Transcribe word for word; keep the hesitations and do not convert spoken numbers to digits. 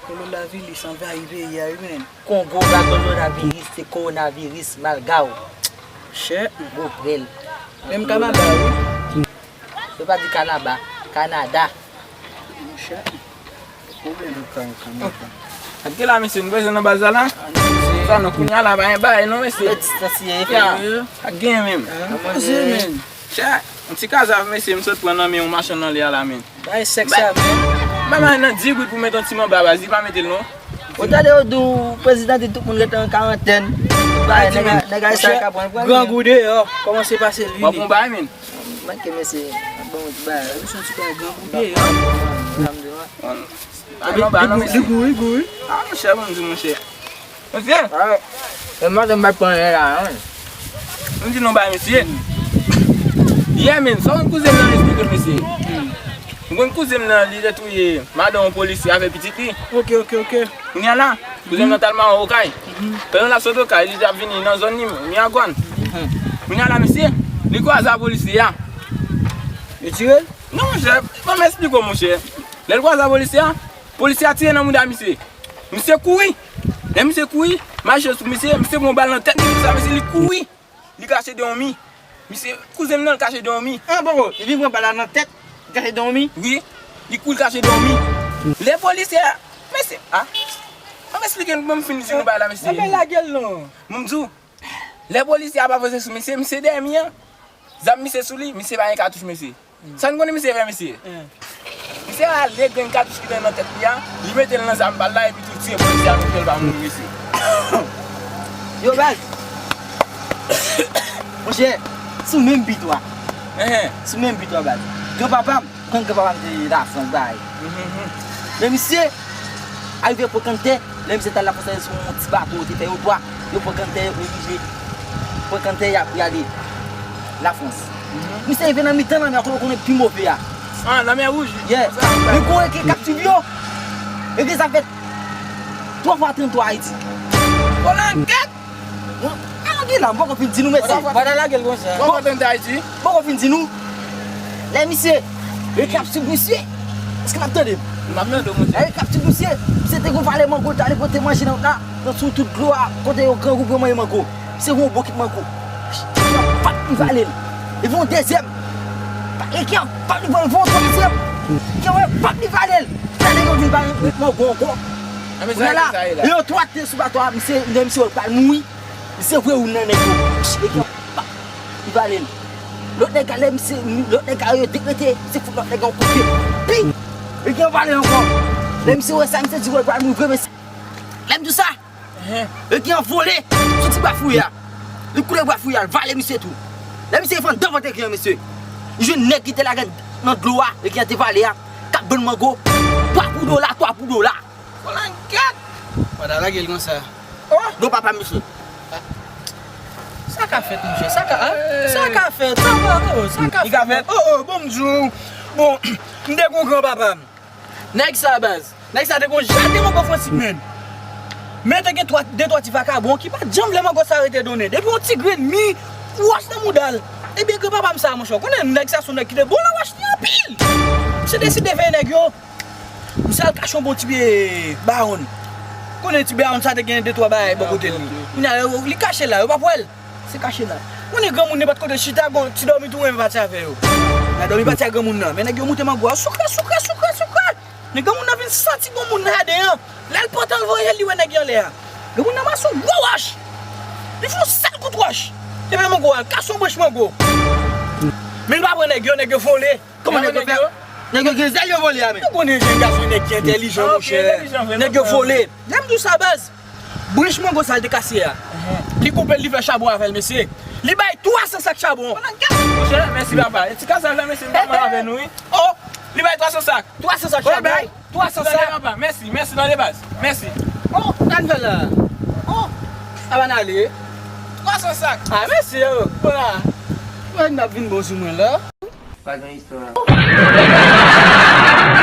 Kolonaviris anvayi peyi a wi menn. Kongo pa kolonaviris, se kowonaviris malgaw. Chè. Gwo prèl. Menm Kanada wi. Yo pa di Kanaba, Kanada. Monchè. Pwoblèm. Ak gen la mesye, nou bezwen nan baz la la. Sa nou kounye a la, pa gen bagay non mesye. Ak gen menm. Chè, yon ti kazav mesye, m sot pran nan men yon machann nan lè a la menm. Bay sèks sa menm. Bay mwen nan di goud pou mete yon ti manba baz, li pa mete l non. Ou tande yo di w prezidan di tout moun rete an karantèn. Bay nèg a, nèg a sa ka pran, pran. Grangou deyò, kòmanse pase l vini. Bon, bay menm. Manke mesye, bon ti bay. Misye ti bay grangou deyò. Li gou, li gou, li gou, wi. Ah, monchè, bon di monchè. Mesye. Ah, e maten m pa t pran anyen la, non. M di nou bay mesye. Yè menm, sa yon kouzen m nan esplike mesye. M konn kouzen m nan, li te touye madanm yon polisye avèk pitit li. Ok, ok, ok. Kounye a la, kouzen m nan t al mawon Okay. Pandan l ap sot Okay, li t ap vini nan zòn li, Miragwàn. Kounye a la, mesye, li kwaze a polisye a. Li tire l? Non, monchè, ban m esplike w, monchè. Lè l kwaze a polisye a, polisye a tire nan mouda misye. Misye kouri. Lè misye kouri, mache sou misye, misye pran bal nan tèt li, konsa, mesye, li kouri. Li kache dèyè yon mi. Misye, kouzen m nan, li kache dèyè yon mi. Ah, bon, li vin pran bal la nan tèt, li kache dèyè yon mi? Wi, li kouri, li kache dèyè yon mi. Lè polisye a, mesye, ah, ban m esplike nou, ban m fin di nou bagay la, mesye. Nan men lage l non. Ban m di w, lè polisye a ap avanse sou misye, misye dèyè mi an, zam misye sou li, misye pa gen katouch, mesye. Sa n konnen misye fè, mesye? Misye ale, grenn katouch ki te nan tèt li a, li mete l nan zam pa l la, epi tou l tire polisye a, mesye, l pa mouri, mesye. Yo, baz. Monchè, sou menm bit ou a. Sou menm bit ou a, baz. Granpapa m, konn granpapa m te Lafrans, bay. Men misye, arive pran kanntè, lè misye t al Lafrans, se yon ti bato yo te fè yo twa. Yo pran kanntè, yo oblije pran kanntè, y ap y ale Lafrans. Misye rive nan mitan lanmè a, kote w konnen pi move a. Ah, lanmè wouj. Yeah. Li kouri ki kaptiv yo. Epi sa fè twa fwa tranntwa Ayiti. Kolangèt! Ann gen la, m poko fin di nou, mesye. Pata lage l konsa. Poko fin di nou. Lè misye, yo kaptiv misye. Èske n ap tande m? M ap tande w, monchè. Lè yo kaptiv misye, misye te gon valè mango, l t ale pote manje nan, nan, nan sou tout dlo a, kote yo grangou pran manje mango. Misye gon bokit mango. Pap, li vale l. Epi yon dezyèm. Epi pap, li vale l. Epi yon twazyèm. Epi pap, li vale l. Talè yo vin vale mango ankò. Kounye a la, yo twa te sou bato a, misye, lè misye wè l pral mouri. Misye voye youn nan nèg yo. Epi pap, li vale l. Lòt nèg la, lè misye, lòt nèg la yo dekrete, misye fout lòt nèg la yon kout pye. Pi! Epi vale l ankò. Lè misye wè sa, misye di wè l pral mouri vre, mesye. Lè m di w sa, Epi anvole sou ti bafouye a. Li koule bafouye a, l vale misye tou. Lè misye rive anndan vant Egan, mesye, li jwenn nèg ki te lage nan dlo a, Egan te vale a, k ap vann mango, twa pou dola, twa pou dola. Kolangèt! Pata lage l konsa. Oh! Granpapa misye. Sa ka fèt, monchè, sa ka, sa ka fèt, sa ka, oh, sa ka fèt. Oh, oh, bon, m di w, bon, m te gon granpapa m. Nèg sa, baz. Nèg sa te gon jaden mango Fransik, menn. Men te gen twa, de twa ti vakabon ki pa t janm vle mango sa rete donnen. Depi yon ti grenn mi, wòch nan mouda l. Ebyen, granpapa m sa, monchè, w konnen nèg sa se yon nèg ki te bon nan wòch li anpil. Misye deside veye nèg yo. Misye al kache yon bon ti pye bawonn. Konnen ti bawonn sa te gen de twa bagay bò kote l. Kounye a, li kache la, yo p ap wè l. Se kache la. Konnen granmoun nenpòt kote chita, gon ti dòmi tou renmen pati avè yo. Nan dòmi pati a granmoun nan. Men nèg yo moute mango a. Soukre, soukre, soukre, soukre. Men granmoun nan vin santi gon moun nan adan an. Lè l pantan l voye l, li wè nèg yo anlè a. Granmoun nan mase yon gwo wòch. Li fè yon sèl kout wòch. Li pran mango a, l kase yon branch mango. Men l pa pran nèg yo, nèg yo vole. Kòman nèg yo fè? Nèg yo gen zèl, yo vole a menm. Ou konnen jèn gason nèg ki entèlijan, monchè. Nèg yo vole. Lè m di w sa, baz. Branch mango sa l te kase a. Li koupe l, li fè chabon avè l, mesye. Li bay twa san sak chabon. Monchè, mèsi papa. E ti kazaj la, mesye, m pa mal avè nou, wi. Oh, li bay twa san sak. Twa san sak chabon. Tande papa. Mèsi, mèsi, tande baz. Mèsi. Oh, sa n fè la? Oh, sa pa n ale. Twa san sak. Ah, mèsi, oh. Bon la. Mwen n ap vin bon sou mwen la. Pa gen istwa.